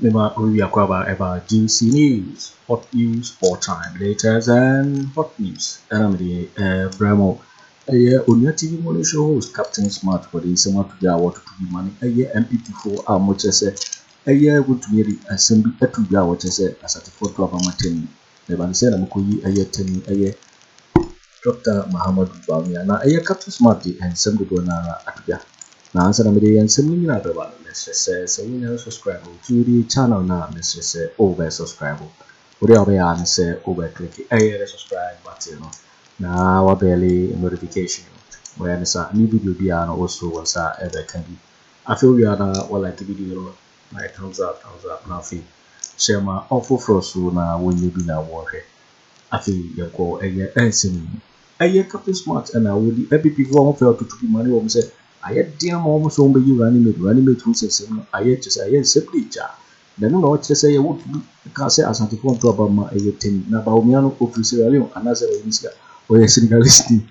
Mema owi akwaaba ɛba GC News, hot news all time, latest and hot news. Ɛna mede ɛbrɛ mo. Ɛyɛ Onua TV morning show host Captain Smart wɔde nsɛm ato dwa a wɔtoto bi ma no. Ɛyɛ NPP foɔ a wɔkyerɛ sɛ ɛyɛ wotumi de asɛm bi ato dwa a wɔkyerɛ sɛ Asantefoɔ to aba ma Tani. Na ɛba no sɛ na mokɔyi ɛyɛ Tani ɛyɛ Dɔkta Mahamadou Bawumia. Na ɛyɛ Captain Smart de nsɛm dodoɔ no ara ato dwa. Na ansa na mede yɛn nsɛm no nyinaa bɛba no, mesrɛ sɛ sɛ wonya subscribe to the channel no a, mesrɛ sɛ wobɛ subscribe. Wode a wobɛyɛ a ne sɛ wobɛ click ɛyɛ the subscribe button no na wabell notification no. Wɔyɛ ne saa, new video biara no wo so wo nsa ɛbɛka bi. Afei wowie a na wɔlike video no na yɛ thumbs up, thumbs up, na afei hyɛ ma ɔfoforɔ so na wɔnyɛ bi na wɔhwɛ. Afei yɛnkɔ ɛyɛ ɛnsɛm mu. Ɛyɛ Captain Smart ɛna wɔdi NPP foɔ ho fɛ ɔtoto bi ma ne wɔn sɛ ayɛ den ama wɔn sɛ wɔn bɛyi running mate, running mate ho nsɛnsɛm no ayɛ kyerɛ sɛ ayɛ nsɛm de gya. Na ɛno na ɔkyerɛ sɛ yɛ wotumi ka sɛ Asantefoɔ nto aba ma ɛyɛ Tani na Bawumia no ofiri Sierra Leone anaasɛ ɔyɛ ne sika ɔyɛ Senegalese ni.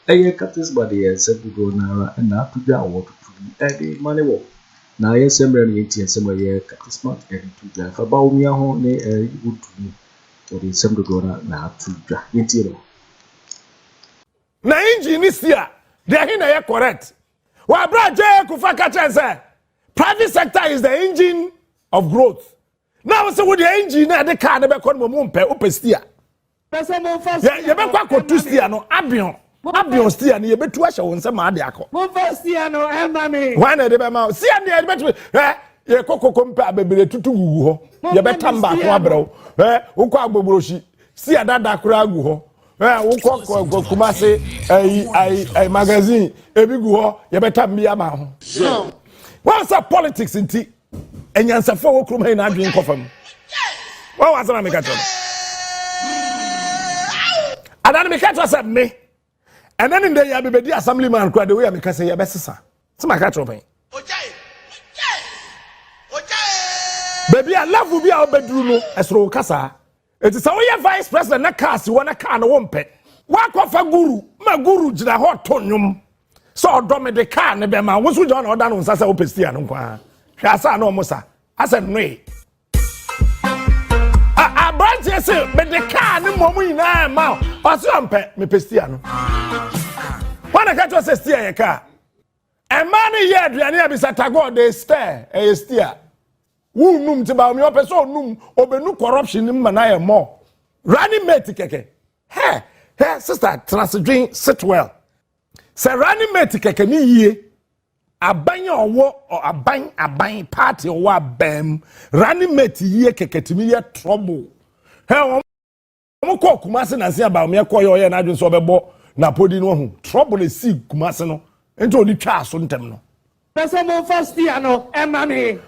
Ɛyɛ Captain Smart de yɛ nsɛm dodoɔ no ara ɛna ato dwa a wɔtoto bi ɛde ma ne wɔ. Na yɛn nsɛm mmerɛ no yɛntie nsɛm a ɛyɛ Captain Smart ɛde to dwa fa Bawumia ho ne ɛyɛ wotumi wɔde nsɛm dodoɔ no na ato dwa. Yɛntie no. Na engine ni si a deɛ he na ɛyɛ correct wɔ abira J Kufa ka kyɛn sɛ private sector is the engine of growth, na wɔn sɛ wo deɛ engine na ɛde car ne bɛkɔ no mu mpɛ wopɛ steer. Yɛ yɛbɛkɔ akɔtu steer no abion abion steer no yɛbɛtu ahyɛ wɔn nsɛm ade akɔ. Momfa steer no ɛma me. Wɔn na ɛde bɛma wo steer deɛ yɛde bɛtumi ɛ yɛkɔ koko mpɛ a bebree tutu gugu hɔ, yɛbɛtam baako abrɛw ɛ wokɔ Agboborosi, steer dada koraa gu hɔ ɛ wokɔ Kumase ɛyi ayi ɛyi magazine ebi gu hɔ, yɛbɛtam bi ama ho. Wɔn sɛ politics nti anyansafo a wɔ kurom ha yi na adwene nkɔ fam. Wɔn wɔ asɛm a meka kyerɛ no adan meka kyerɛ sɛ me ɛnɛ ne ndɛ yi abɛbɛdi assembly man kora de wei a meka sɛ yɛbɛsesa sɛ maka kyerɛ pɛn baabi a level bi a wobɛduru no ɛsoro wo kasaa. Eti sɛ woyɛ vice president na kaa si hɔ na kaa no wo mpɛ wakɔfa guru ma guru gyina hɔ to nnwom sɛ ɔdɔ me de kaa ne bɛma wo so gyina hɔ na ɔda no nsa sɛ wopɛ steer no nko ara. Hwɛ asa na ɔmo sa asɛ nnoe aberanteɛ sɛ mede kaa ne mmom nyinaa ma ɔse ɔmpɛ mepɛ steer no. Wɔn na ka kyerɛ sɛ steer yɛ kaa. Mmaa no yɛ aduane a bisa tagɔ de steer ɛyɛ steer wunum ti ba omi ɔpɛ sɛ ɔnum ɔbɛnu corruption no ma na yɛ mɔ running mate kɛkɛ. Hɛ hɛ, sister, tena sit well sɛ running mate kɛkɛ ne yie aban a ɔwɔ aban party ɔwɔ aban mu running mate yie kɛkɛ tumi yɛ trouble. Hɛ, wɔn kɔ Kumase nansi aba wɔn ɛkɔ yɛ ɔyɛ n'adwene sɛ ɔbɛbɔ napodi no ho trouble esi Kumase no nti ɔde twa aso ntɛm no. Pɛ momfa steer no ɛma me.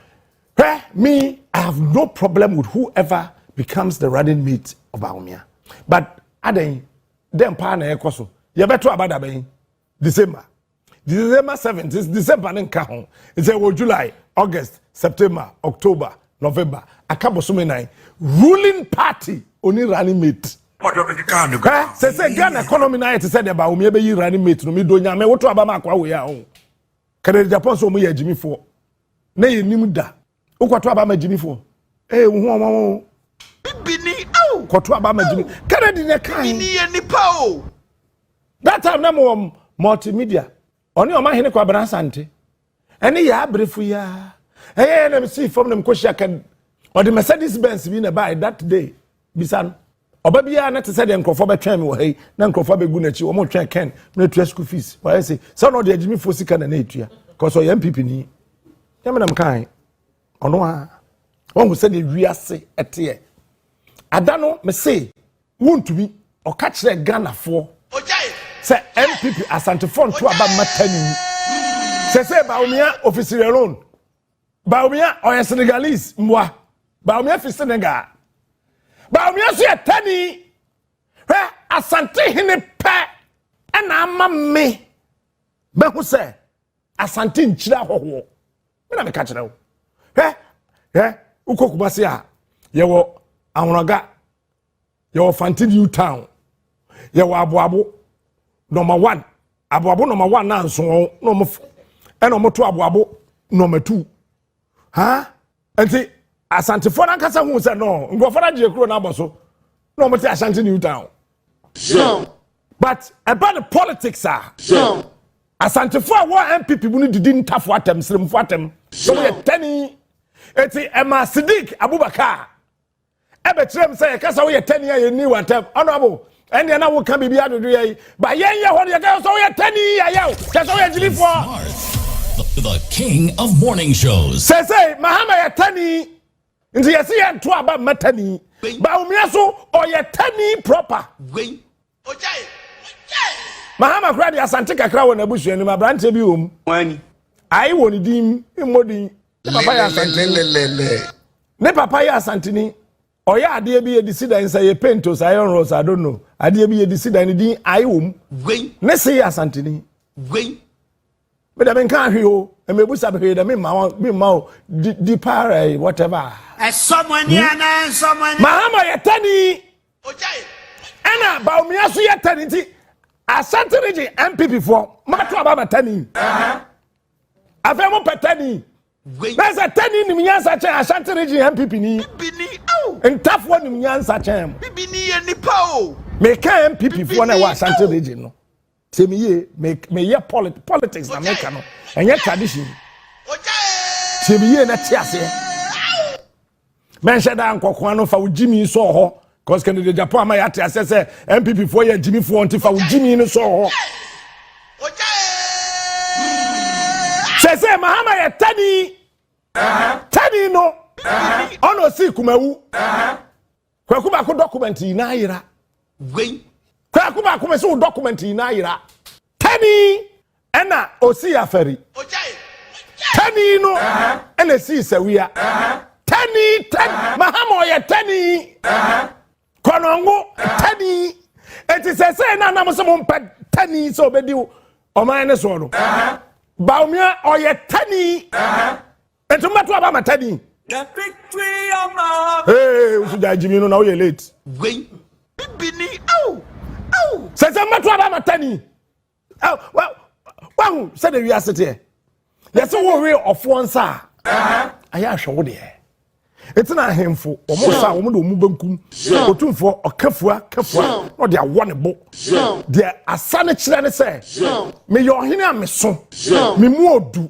Hwɛ me, I have no problem with whoever becomes the running mate of Bawumia, but adan den paa na ɛkɔ so yɛbɛto abada bɛn December, December 7th, December ne nka ho nti ɛwɔ July, August, September, October, November, aka bosome 9. Ruling party oni running mate. Hɛ sɛ Ghana economy na ayɛ te sɛ deɛ Bawumia bɛyi running mate no mi do nyame woto aba ma akɔ awoyɛ a ho Kennedy Japan sɛ ɔmo yɛ agyimifoɔ na yɛ nim da wokɔto aba ma agyimifoɔ ee wo ho ɔmo ho Bibini aw. Kɔto aba ma gyimi Kennedy ne kan. Bibini yɛ nipa o. That time na mo wɔ multimedia ɔne ɔmo ahene kɔ Abena Asante ɛne yɛ abrefo yi a ɛyɛ yɛ nam si fam nam kɔhyia Ken ɔde Mercedes Benz bi na ɛbaa that day. Bisa no ɔba biara na te sɛ deɛ nkurɔfoɔ bɛtwɛn mi wɔ ha yi na nkurɔfoɔ abɛgu n'akyi wɔn twɛn Ken na etua school fees. Wɔayɛ sɛ sɛ ɔno ɔde agyimifoɔ sika na etua kɔsɔ ɔyɛ NPP ni nyɛmɛ nam kan ɔno a wɔn ho sɛdeɛ wiase ɛteɛ ada no mese wuntumi ɔka kyerɛ Ghanafoɔ sɛ NPP Asantefoɔ nto aba mmatani sɛ Bawumia ofi Sierra Leone, Bawumia ɔyɛ Senegalese mboa, Bawumia fi Senegal, Bawumia nso yɛ tani. Hwɛ, Asantehene pɛ ɛna ama me bɛho sɛ Asante nkyerɛ ahɔhoɔ. Me na meka kyerɛ wo. Hwɛ hwɛ, wokɔ Kumase a yɛwɔ Ahonaga, yɛwɔ Fanti New Town, yɛwɔ Aboabo number 1, Aboabo number 1 na nso na ɔmo ɛna ɔmo to Aboabo number 2 ha. Nti Asantefoɔ no ankasa hu sɛ no nkurɔfoɔ no agye kuro no abɔ so na wɔn te Ashanti New Town. But ɛba no politics a Asantefoɔ a wɔ NPP mu no didi ntafo atɛm, sremfo atɛm, sɛ wɔyɛ tani. Eti ɛma Sidik Abubakar ɛbɛkyerɛ m sɛ yɛka sɛ woyɛ tani a yɛnni w'atɛm. Honorable, ɛndeɛ na woka biribi adodo yɛ yi ba yɛn yɛ hɔ no yɛka sɛ woyɛ tani yɛyɛ wo kyɛ sɛ woyɛ gyimifoɔ. The king of morning shows. Sɛsɛ Mahama yɛ tani nti yɛse yɛnto aba mma tani. Bawumia so ɔyɛ tani proper. Mahama koraa de Asante kakra wɔ n'abusua no mu, aberanteɛ bi wɔ mu. Ayi wɔ ne din mmɔ din. Ne papa yɛ Asanteni. Ne papa yɛ Asanteni. Ɔyɛ adeɛ bi yɛde si dan sɛ yɛ paint o sɛ iron rods I don't know. Adeɛ bi yɛde si dan ne din ayi wɔ mu. Ne se yɛ Asanteni. Me dɛ menka ahwe o. Mmebusa hwee dɛ memma wo memma wo di di para eh, whatever. Ɛsɔ mo ani anaa ɛnsɔ mo ani? Mahama yɛ tani. Ɛna Bawumia so yɛ tani nti Ashanti region NPP foɔ mato aba ma tani. Afei mo pɛ tani. Na sɛ tani nim nyansa kyɛn Ashanti region NPP ni. Ntafoɔ nim nyansa kyɛn mo. Bibini yɛ nipa o. Meka NPP foɔ na ɛwɔ Ashanti region no. Sɛ me yie me meyɛ polit politics na meka no ɛnyɛ tradition. Sɛ me yie na te aseɛ. Mɛnhyɛ da nkɔkoa no fa wo gyimi sɔɔ hɔ. Cause Kennedy Agyapong ama yɛate aseɛ sɛ NPP foɔ yɛ gyimifoɔ nti fa wo gyimi no sɔɔ hɔ. Sɛ sɛ Mahama yɛ tani tani no ɔna ɔsii Kumawu. Kwaku baako document nyinaa yera. Kwaku baako mɛ sɛ wo document nyinaa yera. Tani ɛna osi afari. Tani no ɛna esi sawia. Tani tani Mahama ɔyɛ tani. Kɔnɔngo tani. Eti sɛ sɛ na anam sɛ mo mpɛ tani sɛ ɔbɛdi ɔman ne soɔ no. Bawumia ɔyɛ tani. Nti mbɛto aba ma tani. The victory of my Hey, nso gya gyimi no na woyɛ late. Wei. Bibini aw aw. Sɛ sɛ mbɛto aba ma tani. Wahu sɛ de wiase teɛ. Yɛsɛ wowe ɔfoɔ nsa a ayɛ ahwɛ wo deɛ. Eti na ahemfo wɔn nsa a wɔn de wɔn benkum otumfoɔ ɔkafua kafua na ɔde awɔ ne bo. Deɛ asa no kyerɛ ne sɛ meyɛ ɔhene a meso me mu odu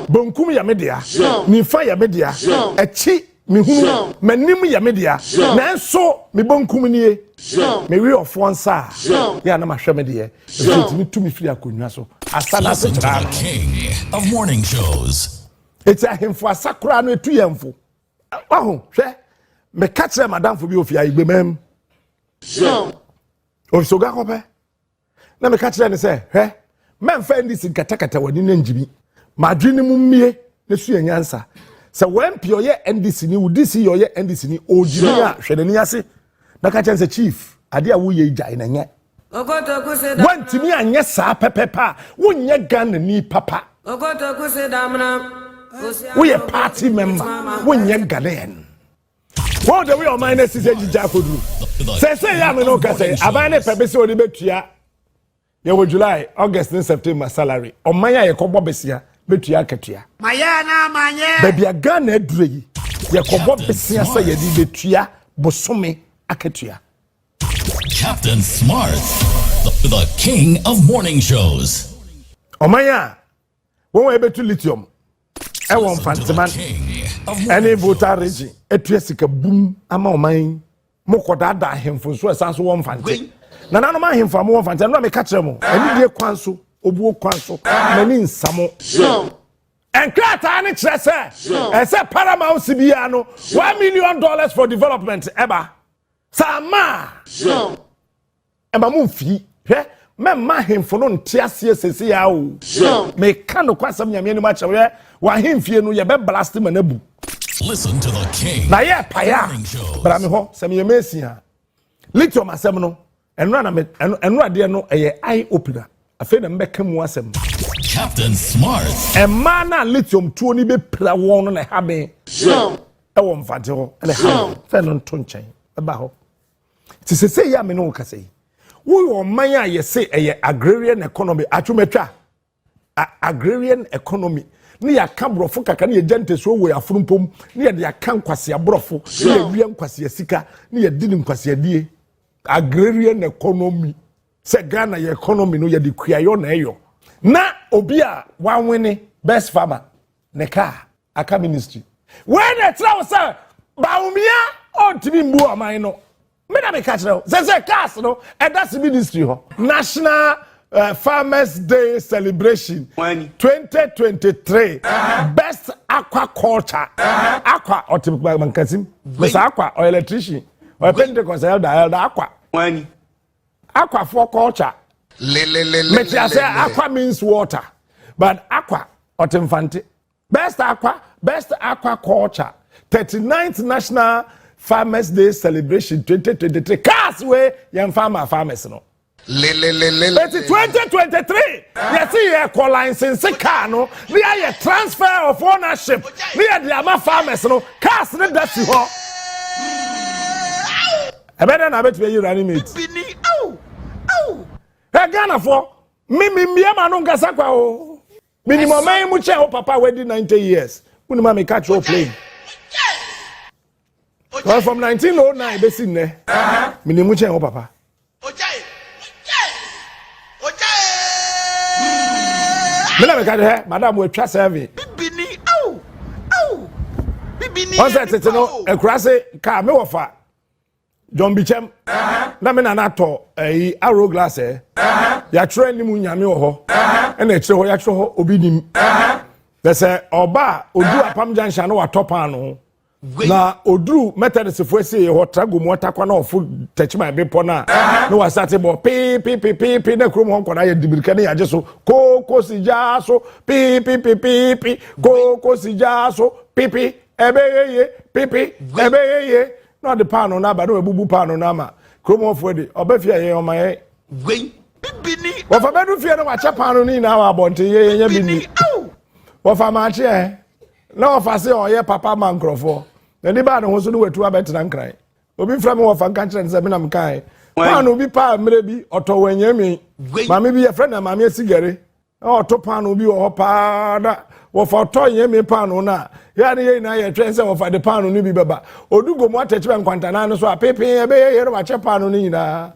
benkum yɛ me dea nifa yɛ me dea akyi mehunu m'anim yɛ me dea nanso me benkum nie mewe ɔfoɔ nsa a yɛ a na mahwɛ me deɛ ɛfiri ɛtumi tu me firi akonnwa so asa no ase Listen to kyerɛ the ano. king of morning shows. Eti ahemfo asa koraa no etu yɛn fo. Waho hwɛ meka kyerɛ madamfo bi ofi ayigbemam. Ofi kɔpɛ. Na meka kyerɛ ne sɛ hwɛ mɛmfa ndc nkatakata w'ani na ngyimi. Madwene ne mu mmie ne so yɛ nyansa. Sɛ wɔn MP ɔyɛ NDC ni wo DC yɛ ɔyɛ NDC ni ogyimi a hwɛ n'ani ase. Na ka kyerɛ ne sɛ chief ade a woyɛ gyae na nyɛ. Wantumi anyɛ saa pɛpɛpɛ a wonyɛ Ghana ni papa. Woyɛ party member wonyɛ Ghanaian. Wɔn de woyɛ ɔman no asi sɛ gyigya akɔduru. Sɛ sɛ yɛ ame no ka sɛ aban ne pɛ bɛ sɛ ɔde bɛtua yɛwɔ July, August ne September salary. Ɔman a yɛkɔbɔ besia bɛtua akatua. Mayɛ na manyɛ. Baabi a Ghana aduru yi yɛkɔbɔ besia sɛ yɛde bɛtua bosome akatua. Captain Smart, the king of morning shows. Ɔman a wɔn a yɛbɛtu lithium ɛwɔ Listen to the Mfanteman king of ɛne morning Volta shows. region atua sika bum ama ɔman mo kɔdaadaa ahemfo nso ɛsan so wɔ Mfante. Nananom ahemfo a mowɔ Mfante ɛno na meka kyerɛ mo anidie kwan so obuo kwan so m'ani nsa mo. Nkrataa ne kyerɛ sɛ ɛsɛ paramount biara no $1 million for development ɛba sɛ ama a ɛma mo mfii hwɛ mɛmma ahemfo no nte aseɛ sese ya o meka no kwasɛm Nyame anim akyerɛ hwɛ w'ahemfie no yɛbɛ blast ma no abu. Listen to the king Na yɛ paeɛ a morning shows. bra me hɔ sɛ meyɛ mɛsi a lithium asɛm no ɛnora na me ɛno adeɛ no ɛyɛ eye opener afei na mbɛka mu asɛm. Captain Smart, Mmaa no a lithium tuo no bɛpira wɔn no na ɛha me ɛwɔ Mfante hɔ ɛna ɛha me fɛ no nto nkyɛn ɛba hɔ te sɛ sɛ yɛ a me ne wo kasa yi woyɛ ɔman a yɛse ɛyɛ agrarian economy atwomatwa agrarian economy ne yɛaka borɔfo kakra ne yɛgya ntasuo wɔ yɛn afono mpom ne yɛde aka nkwasea borɔfo ne yɛwia nkwasea sika ne yɛdi ne nkwaseadie. Agrarian economy sɛ Ghana yɛ economy no yɛde kuayɔ na ɛyɔ na obi a wanwene best farmer ne kaa aka ministry wei na ɛkyerɛ wo sɛ Bawumia ɔntumi mbu ɔman no. Me na meka kyerɛ wo sɛ sɛ cars no ɛda se ministry hɔ. National Farmers Day celebration 2023 best aquaculture. Aqua ɔte mankasim. Mr. Aqua ɔyɛ electrician ɔyɛ Pentecost elder elder Aqua. Aqua for culture. Mete ase aqua means water but aqua ɔte mfante. Best aqua best aquaculture 39th National Farmers Day celebration 2023 cars wey yɛn farmer farmers no. Eti 2023 yɛsi yɛ kɔ license car no ne yɛ transfer of ownership ne yɛ de ama farmers no cars ne da si hɔ. Ɛbɛ dɛ na abɛtumi ayi running mate. Ɛ Ghanafoɔ mi mmea ma no nkasa kwa o. Minim ɔman yi mu kyɛn o papa wadi 90 years. Wúni ma mi catch o plane. Well, from 1909 bɛsi nnɛ minim mu kyɛn o papa. Mi na mi ka hɛ madam watwa survey. Wɔn sɛ tete no akura kaa mi wɔ fa John Bichem na me nana atɔ ɛyi arrow glass ɛ yɛatwerɛ anim nyame wɔ hɔ ɛna akyerɛ hɔ yɛatwerɛ hɔ obi nim na sɛ ɔba a oduru Apam Junction na watɔ paano na oduru Methodist fo esi hɔ trago mu ɔtakwa na ɔfo tɛkyima bepɔ na na wasate bɔ piipiipiipi na kurom hɔ nkɔda yɛ dibirika ne yagye so kooko si gyaa so piipiipiipi kooko si gyaa so pipi ɛbɛyɛ yie pipi ɛbɛyɛ yie na ɔde paano no aba na wabubu paano no ama kurom hɔfoɔ de ɔbɛ fie a yɛn ɔma yɛn wɔfa bɛdu fie no wakyɛ paano no nyinaa wɔ abɔnten yɛ yɛnyɛ bi ni wɔfa maakye ɛ na wɔfa se ɔyɛ papa ma nkurɔfoɔ n'ani baa ne ho so ne watu abɛtena Nkran. Obi fira mi wɔfa nka kyerɛ ne sɛ menam kae paano bi paa mmerɛ bi ɔtɔ wɔ anyɛ mi maame bi yɛfrɛ no maame asigare na ɔto paano bi wɔ hɔ paa na wɔfa ɔtɔ yɛn mi paano no a yɛa ne yɛn nyinaa yɛtwɛn sɛ wɔfa de paano no bi bɛba odu gomu atɛkyi bɛ nkwantanan no so a peepee ɛbɛyɛ yɛ no wakyɛ paano no nyinaa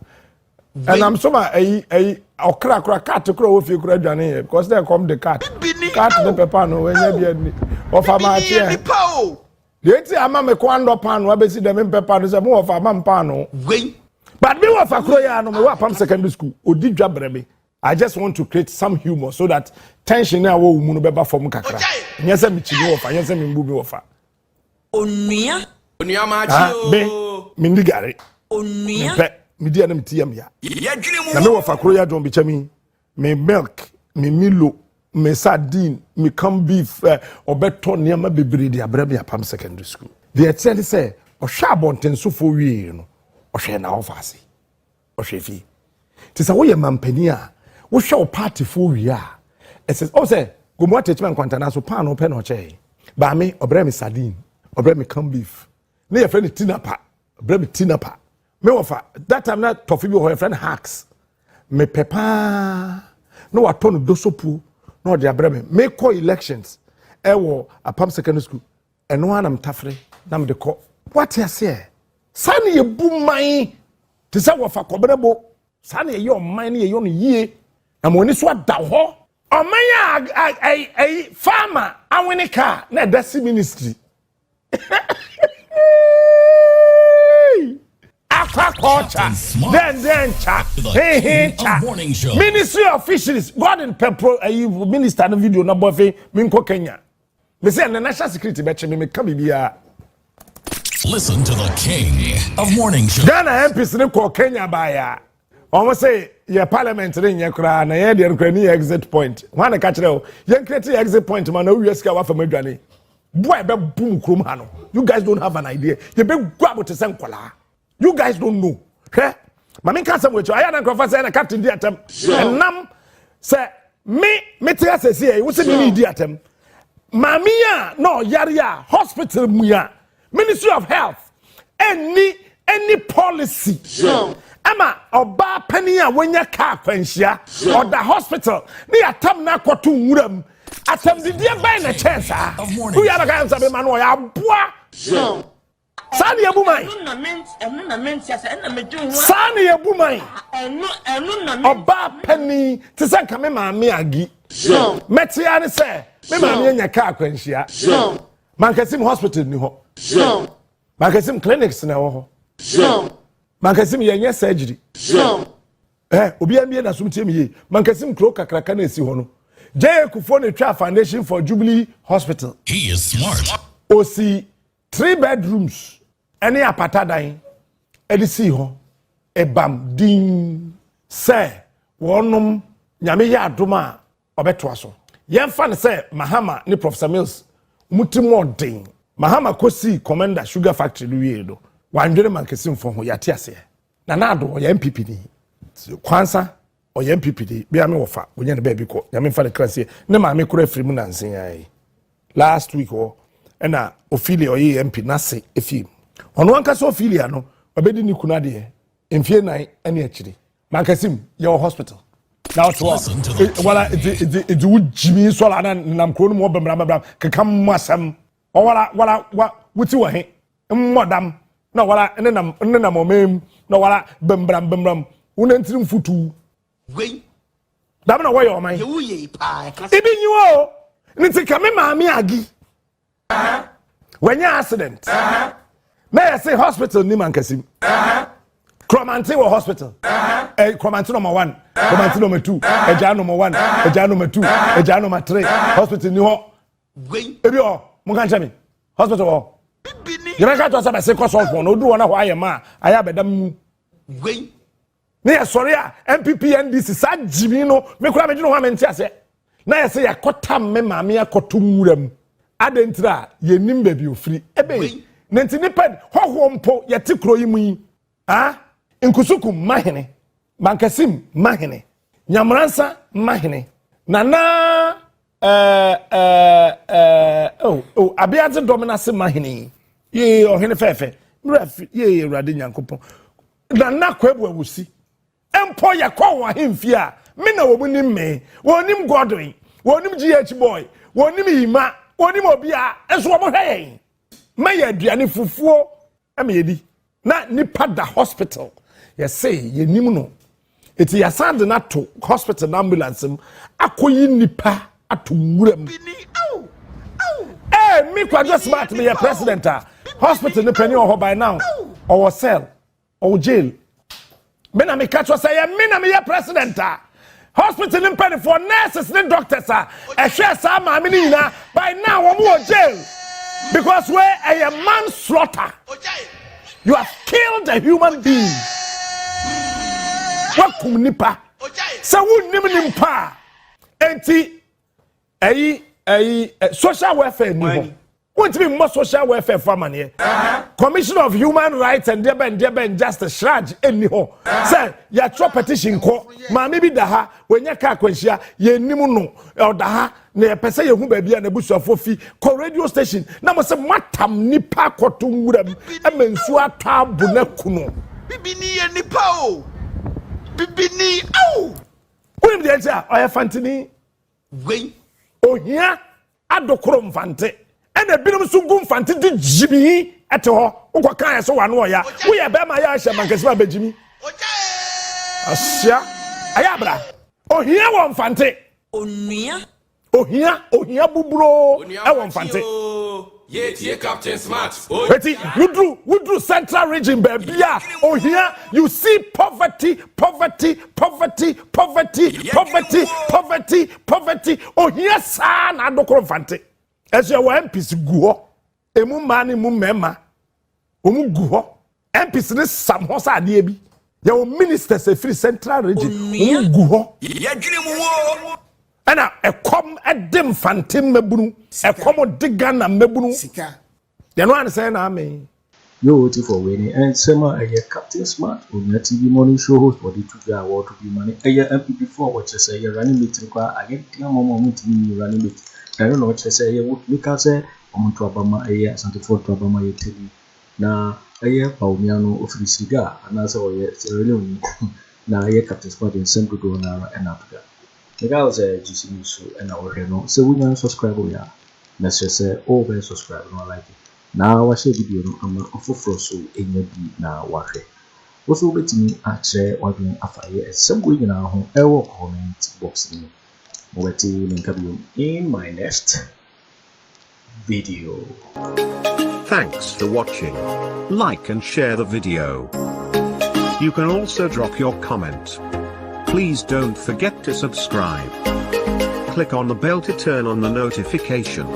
ɛnam so ma ɛyi ɛyi ɔkra kora cat kora wɔ fie kora adwane yɛ because na ɛkɔm de cat cat ne pɛ paano wɔnyɛ bi ani wɔfa maakye ɛ deɛ eti ama me ko andɔ paano abɛsi dɛm mpɛ paano sɛ mo wɔfa ama paano but me wɔfa koro yɛ ano me wɔ Apam Secondary School odi dwa brɛ me. I just want to create some humor so that tension na awɔ mu no bɛba fam kakra. Nyɛ sɛ mekyi mi wɔfa, nyɛ sɛ membu mi wɔfa. Onua. Onua maakye o. Me mendi gari. Onua. Mepɛ medi a na meti yam ya. Yɛdwene mu. Na me wɔfa koro yɛ adwon bikyɛ mi me milk, me Milo, me sardine, me corn beef, ɔbɛtɔ nneɛma bebree de abrɛ me Apam Secondary School. Deɛ ɛteɛ ne sɛ ɔhwɛ abɔntensofoɔ wie no ɔhwɛ na ɔfa ase ɔhwɛ fie te sɛ woyɛ mampanin a wohwɛ wo partyfoɔ wie a ɛsɛ ɔ sɛ gomu atɛkyima nkwantana so paano pɛ na ɔkyɛɛ baame ɔbrɛ me sardine, ɔbrɛ me corn beef ne yɛfrɛ no tinapa, ɔbrɛ me tinapa. Me wɔfa that time na tɔfe bi wɔ hɔ yɛfrɛ no hacks mepɛ paa na watɔ no dosopuo na ɔde abrɛ me. Mekɔ elections ɛwɔ Apam Secondary School ɛno ara na metafere na mede kɔ wate aseɛ. Saa ne yɛbu man te sɛ wɔfa kɔbere bo saa na yɛyɛ ɔman no yɛyɛ no yie na mo ani so ada hɔ ɔman a ɛyi farmer awene kaa na ɛda si ministry aquaculture then then cha hey hey cha Ministry of Fisheries Gordon Pepro ɛyi minister no video na bɔ fɛ mi nkɔ Kenya mi sɛ ɛnɛ national security bɛkyɛ mi mi ka biribiara. Listen to the king of morning shows. Ghana MPs ne kɔ Kenya baaya wɔn sɛ yɛ parliament ne nyɛ koraa na yɛn deɛ no koraa ni yɛ exit point wɔn a na ka kyerɛ o yɛn create yɛ exit point ma na owie sika wafa mu adwane boa ɛbɛ bu mu kurom ha no. You guys don't have an idea. Yɛ bɛ gu abo te sɛ nkɔlaa. You guys don't know. Hwɛ maame nka asɛm wɔ akyi ayɛ na nkurɔfoɔ sɛ ɛna captain di atɛm ɛnam sɛ me me te asɛsi yɛ wosi mi ni di atɛm maame yi a na ɔyare a hospital mu a Ministry of Health any policy ama ɔbaa panin a wanya kaa kwanhyia ɔda hospital ne yɛatam no akɔto nwura mu. Atɛmdidiɛ bɛn na ɛkyɛn saa? Wowie a bɛka sɛ bɛma no ɔyɛ aboa. Saa na yɛbu man. Saa na yɛbu man. Ɔbaa panin te sɛ nka me maame agi. Mɛtea ne sɛ me maame anya kaa akwanhyia. Mankasim hospital ni hɔ. Mankasim clinics na ɛwɔ hɔ. Mankasim yɛnyɛ surgery. Eh, obiara mmie n'asom tie me yie. Mankasim kuro kakraka na esi hɔ no. J.A. Kufuor na etwa foundation for Jubilee Hospital. He is smart. Osi three bedrooms ɛne apata dan ɛde sii hɔ. Ebam din sɛ wɔnom nyame yɛ adom a ɔbɛtoa so. Yɛmfa no sɛ Mahama ne Professor Mills wɔn ti mu ɔden. Mahama kɔsii Commander Sugar Factory no wiee no, wandwene Mankasimfoɔ ho, yɛate aseɛ. Nana Addo ɔyɛ NPP ni. Kwansa ɔyɛ NPP ni. Bia me wɔfa, wɔnya ne baabi kɔ. Nyame mfa ne kra nsie. Ne maame kora afiri mu nanse yi. Last week hɔ ɛna Ophelia ɔyɛ MP n'ase efie mu. Ɔno ankasa Ophelia no, ɔbɛdi ne kunu adeɛ mfie nan ne akyiri. Mankasim yɛwɔ hospital. Na ɔte hɔ wala nti nti nti wo gyimi sɔla na nam kuro no mu ɔbɛmra bɛmra keka mu asɛm. Ɔwala wala wa wuti wɔ he mmɔ dam na wala ne nam ne nam ɔman mu na wala bɛmbram bɛmbram wo nantiri mfutu. Wei. Dam na wɔyɛ ɔman. Yɛ wo yɛ paa ɛka sɛ. Ibi nyi wɔ o. Ne ti ka me maame agi. Wanya accident. Na yɛ se hospital ni mankasim. Krɔmante wɔ hospital. Eh, Krɔmante number 1, Krɔmante number 2, Agya number 1, Agya number 2, Agya number 3. Hospital ni hɔ. Wei. Ebi wɔ, mo ka nkyɛn mi. Hospital wɔ. Yɛbɛka kyerɛ sɛ bɛse kɔ sɔfo no, oduru hɔ na hɔ ayɛ ma a, ayɛ abɛda mu. Wei. Ne yɛ sɔre a NPP NDC saa gyimi no me kura me dwene ho a mente aseɛ. Na yɛ sɛ yɛakɔtam me maame akɔto nwura mu. Adɛn ntira a yɛnim baabi ofiri. Ebe ne nti nipa hɔhoɔ mpo yɛte kuro yi mu yi. Ah, Nkusukum mahene, Mankasim mahene, Nyamoransa mahene, Nana eh, eh, eh, oh, oh, Abeadze dɔm no ase mahene yi. Yee, ɔhene fɛɛfɛ. Mmerɛ fi, yee, Awurade Nyankopɔn. Nana Kwabu Awusi. Mpo yɛkɔ wɔn ahemfie a, me na wɔn nim me. Wɔn nim Godwin, wɔn nim GH Boy, wɔn nim Ima, wɔn nim obiara. Nso wɔn hwɛ yɛn. Ma yɛ aduane fufuo ma yɛdi. Na nipa da hospital. Yɛse yɛnim no. Eti yɛasan de no ato hospital na ambulance mu akɔyi nipa ato nwura mu. Ee, me Kwadwo Smart meyɛ president a hospital ne panyin wɔ hɔ by now ɔwɔ cell ɔwɔ jail. Me na meka kyerɛ sɛ yɛ me na meyɛ president a hospital ne mpanimfoɔ nurses ne doctors a ɛhwɛ saa maame no nyinaa by now wɔn wɔ jail because wei ɛyɛ manslaughter. You have killed a human being. Wakum nipa. Sɛ wonnim nipa a enti ɛyi ɛyi social welfare ni hɔ. Wontumi mmɔ social welfare fo amaneɛ. Commission of Human Rights and deɛ bɛn deɛ bɛn justice shraj ɛnni hɔ. Sɛ yɛatwerɛ petition kɔ maame bi da ha wɔnyɛ kaa akwanhyia yɛnnim no ɔda ha na yɛpɛ sɛ yɛhu baabi a n'abusuafoɔ fi kɔ radio station na mo sɛ moatam nipa akɔto nwura mu ma nsuo atɔ abo no aku no. Bibini yɛ nipa o. Bibini ao. Wonim deɛ nti a ɔyɛ fantini? Wei. Ohia adokoro mfante ɛna ebinom nso gu mfante de gyimi ɛte hɔ wokɔ kan yɛ so wano ɔya woyɛ bɛrima yɛ ahyɛ mankasi ma bɛgyimi ahyia ɛyɛ abra ohia wɔ mfante. Onua. Ohia, ohia buburoo ɛwɔ Mfante. Eti woduru woduru central region baabi a ohia you see poverty poverty poverty poverty poverty poverty poverty ohia saa na adokoro Mfante. Ɛso ɛwɔ MPs gu hɔ emu mmaa ne emu mmarima wɔn gu hɔ MPs ne sam hɔ sɛ adeɛ bi yɛwɔ ministers efiri central region wɔn gu hɔ Yɛdwene mu wo. ɛna ɛkɔm ɛde mfante mmabunu ɛkɔm de Ghana mmabunu Sika. yɛn no anisɛn na ame. Yo, ti for wei ne nsɛm a ɛyɛ Captain Smart Onua TV morning show host wɔde to dwa a wɔreto bi ma no ɛyɛ NPP foɔ a wɔkyerɛ sɛ ɛyɛ running mate no koraa ayɛ den ama wɔn a wɔntumi nyi running mate na ɛno na wɔkyerɛ sɛ ɛyɛ wɔtumi ka sɛ wɔn nto aba ma ɛyɛ Asantefoɔ nto aba ma ɛyɛ Teddy na ɛyɛ Bawumia no ofiri Senegal anaasɛ ɔyɛ Sierra Leone na ɛyɛ Captain Smart nsɛm dodoɔ no ara ɛna ato dwa. Meka wo sɛ GC News so ɛna wohwɛ no. Sɛ wonya subscribe yɛ a, mɛsrɛ sɛ wobɛ subscribe na like na wahyɛ video no ama ɔfoforɔ so ɛnya bi na wahwɛ. Wo so wobɛtumi akyerɛ w'adwene afa yɛ ɛsɛm wei nyinaa ho ɛwɔ comment box no mu. Mobɛte me nka biom in my next video. Thanks for watching. Like and share the video. You can also drop your comment. Please don't forget to subscribe. Click on the bell to turn on the notification.